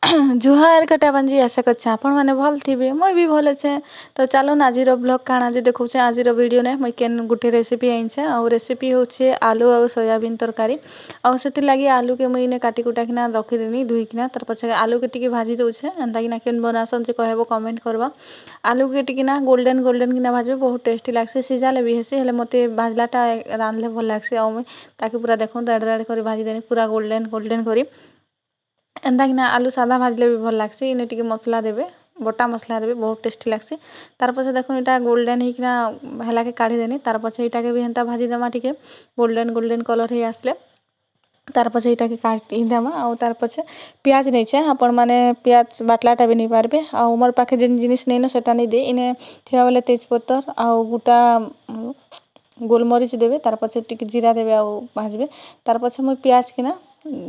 ଜୁହାର କଟାବାଞ୍ଜି, ଆଶା କରୁଛେ ଆପଣମାନେ ଭଲ୍ ଥିବେ। ମୁଇଁ ବି ଭଲ୍ ଅଛେ। ତ ଚାଲୁନ୍, ଆଜିର ବ୍ଲଗ୍ କାଣା ଯେ ଦେଖଉଛେ। ଆଜିର ଭିଡ଼ିଓନେ ମୁଇଁ କେନ୍ ଗୁଟେ ରେସିପି ଆଣିଛେ ଆଉ ରେସିପି ହଉଛେ ଆଲୁ ଆଉ ସୋୟାବିନ୍ ତରକାରୀ। ଆଉ ସେଥିର୍ଲାଗି ଆଲୁକେ ମୁଇଁ ଇନେ କାଟି କୁଟାକିନା ରଖିଦେନି ଧୁଇକିନା। ତାର୍ ପଛେ ଆଲୁକେ ଟିକେ ଭାଜି ଦଉଛେ। ଏନ୍ତାକିନା କେନ୍ ବନାସନ୍ ଯେ କହେବ, କମେଣ୍ଟ କରବା। ଆଲୁକେ ଟିକିନା ଗୋଲ୍ଡେନ୍ ଗୋଲ୍ଡେନ୍ କିନା ଭାଜବେ, ବହୁତ ଟେଷ୍ଟି ଲାଗ୍ସି। ସିଝାଲେ ବି ହେସି, ହେଲେ ମୋତେ ଭାଜଲାଟା ରାନ୍ଧଲେ ଭଲ୍ ଲାଗ୍ସି। ଆଉ ମୁଇଁ ତାକେ ପୁରା ଦେଖୁନ୍ ରେଡ଼୍ ରେଡ଼୍ କରି ଭାଜିଦେନି, ପୁରା ଗୋଲ୍ଡେନ୍ ଗୋଲ୍ଡେନ୍ କରି। ଏନ୍ତାକିନା ଆଲୁ ସାଦା ଭାଜଲେ ବି ଭଲ୍ ଲାଗ୍ସି। ଇନେ ଟିକେ ମସଲା ଦେବେ, ବଟା ମସଲା ଦେବେ, ବହୁତ ଟେଷ୍ଟି ଲାଗ୍ସି। ତାର୍ ପଛେ ଦେଖୁନ୍, ଇଟା ଗୋଲ୍ଡେନ୍ ହେଇକିନା ହେଲାକେ କାଢ଼ିଦେନି। ତାର୍ ପଛେ ଇଟାକେ ବି ହେନ୍ତା ଭାଜିଦେମା ଟିକେ ଗୋଲ୍ଡେନ୍ ଗୋଲ୍ଡେନ୍ କଲର୍ ହେଇ ଆସିଲେ। ତାର୍ ପଛେ ଇଟାକେ କାଟିଦେମା। ଆଉ ତାର୍ ପଛେ ପିଆଜ ନେଇଛେ, ଆପଣମାନେ ପିଆଜ ବାଟଲାଟା ବି ନେଇପାରବେ। ଆଉ ମୋର୍ ପାଖେ ଯେନ୍ ଜିନିଷ୍ ନେଇନ, ସେଟା ନେଇ ଦେଇ। ଇନେ ଥିବା ବେଲେ ତେଜ୍ ପତର୍ ଆଉ ଗୁଟା ଗୋଲମରିଚ ଦେବେ, ତାର୍ ପଛେ ଟିକେ ଜିରା ଦେବେ ଆଉ ଭାଜବେ। ତାର୍ ପଛେ ମୁଇଁ ପିଆଜ କିନା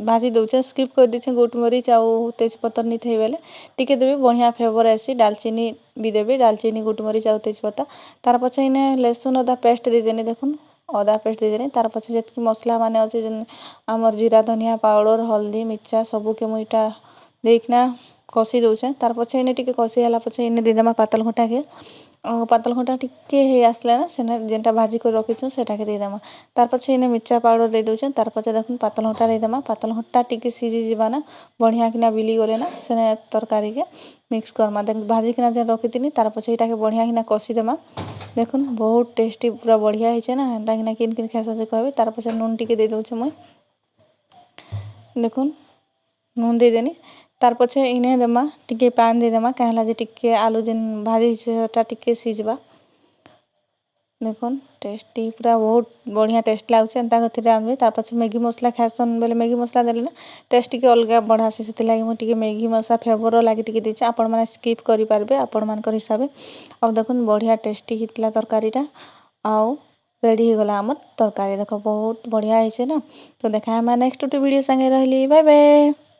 ଭାଜି ଦଉଛେ, ସ୍କିପ୍ କରିଦେଇଛେ। ଗୋଲମରିଚ ଆଉ ତେଜ୍ ପତର୍ ନି ଥେଇ ବେଲେ ଟିକେ ଦେବେ, ବଢ଼ିଆ ଫ୍ଲେଭର୍ ଆଏସି। ଡାଲଚିନି ବି ଦେବେ, ଡାଲଚିନି, ଗୋଲମରିଚ ଆଉ ତେଜପତର୍। ତାର୍ ପଛେ ଇନେ ଲେସୁନ୍ ଅଦା ପେଷ୍ଟ ଦେଇଦେନି। ଦେଖୁନ୍, ଅଦା ପେଷ୍ଟ ଦେଇଦେନି। ତାର୍ ପଛେ ଯେତ୍କି ମସଲା ମାନେ ଅଛେ, ଯେନ୍ ଆମର୍ ଜିରା, ଧନିଆ ପାଉଡ଼ର୍, ହଲ୍ଦୀ, ମିର୍ଚା, ସବୁକେ ମୁଇଁ ଇଟା ଦେଇକିନା କଷି ଦଉଛେଁ। ତାର୍ ପଛେ ଇନେ ଟିକେ କଷି ହେଲା ପଛେ ଇନେ ଦେଇଦେମା ପାତଲ୍ ଘଣ୍ଟାକେ। ଆଉ ପାତଲ୍ ଘଣ୍ଟା ଟିକେ ହେଇ ଆସିଲେ ନା, ସେନେ ଯେନ୍ଟା ଭାଜି କରି ରଖିଛୁଁ, ସେଟାକେ ଦେଇଦେମା। ତାର୍ ପଛେ ଇନେ ମିର୍ଚା ପାଉଡ଼ର୍ ଦେଇ ଦଉଛେଁ। ତାର୍ ପଛେ ଦେଖୁନ୍, ପାତଲ୍ ଘଣ୍ଟା ଦେଇଦେମା। ପାତଲ୍ ଘଣ୍ଟା ଟିକେ ସିଝି ଯିବା ନା, ବଢ଼ିଆ କିନା ବିଲି ଗଲେ ନା, ସେନେ ତରକାରୀକେ ମିକ୍ସ କର୍ମା। ଦେନ୍ ଭାଜିକିନା ଯେନ୍ ରଖିଥିନି, ତାର୍ ପଛେ ଇଟାକେ ବଢ଼ିଆ କିନା କଷିଦେମା। ଦେଖୁନ୍, ବହୁତ ଟେଷ୍ଟି, ପୁରା ବଢ଼ିଆ ହେଇଛେ ନା? ହେନ୍ତା କିନା କିନ୍ କିନ୍ ଖାଇସ ସେ କହିବେ। ତାର୍ ପଛେ ନୁନ୍ ଟିକେ ଦେଇ ଦଉଛେ ମୁଇଁ। ଦେଖୁନ୍, ନୁନ୍ ଦେଇଦେନି। ତାର୍ ପଛେ ଇନେ ଦେମା ଟିକେ ପାନ୍ ଦେଇଦେମା, କାଁ ହେଲା ଯେ ଟିକେ ଆଲୁ ଯେନ୍ ଭାଜି ହେଇଛେ, ସେଟା ଟିକେ ସିଝବା। ଦେଖୁନ୍, ଟେଷ୍ଟି, ପୁରା ବହୁତ ବଢ଼ିଆ ଟେଷ୍ଟ ଲାଗୁଛେ। ଏନ୍ତା କରିଥିଲେ ରାନ୍ଧବେ। ତାର୍ ପଛେ ମ୍ୟାଗି ମସଲା ଖାଏସନ୍ ବେଲେ ମ୍ୟାଗି ମସଲା ଦେଲେ ନା ଟେଷ୍ଟ ଟିକେ ଅଲଗା ବଢ଼ାସି। ସେଥିଲାଗି ମୁଁ ଟିକେ ମ୍ୟାଗି ମସଲା ଫ୍ଲେଭର୍ ଲାଗି ଟିକେ ଦେଇଛେ। ଆପଣମାନେ ସ୍କିପ୍ କରିପାରିବେ ଆପଣମାନଙ୍କର ହିସାବେ। ଆଉ ଦେଖୁନ୍, ବଢ଼ିଆ ଟେଷ୍ଟି ହେଇଥିଲା ତରକାରୀଟା। ଆଉ ରେଡ଼ି ହେଇଗଲା ଆମର୍ ତରକାରୀ। ଦେଖ, ବହୁତ ବଢ଼ିଆ ହେଇଛେ ନା? ତ ଦେଖା ହେମା ନେକ୍ସଟ ଗୋଟେ ଭିଡ଼ିଓ ସାଙ୍ଗେ। ରହିଲି, ବାଏ ବାଏ।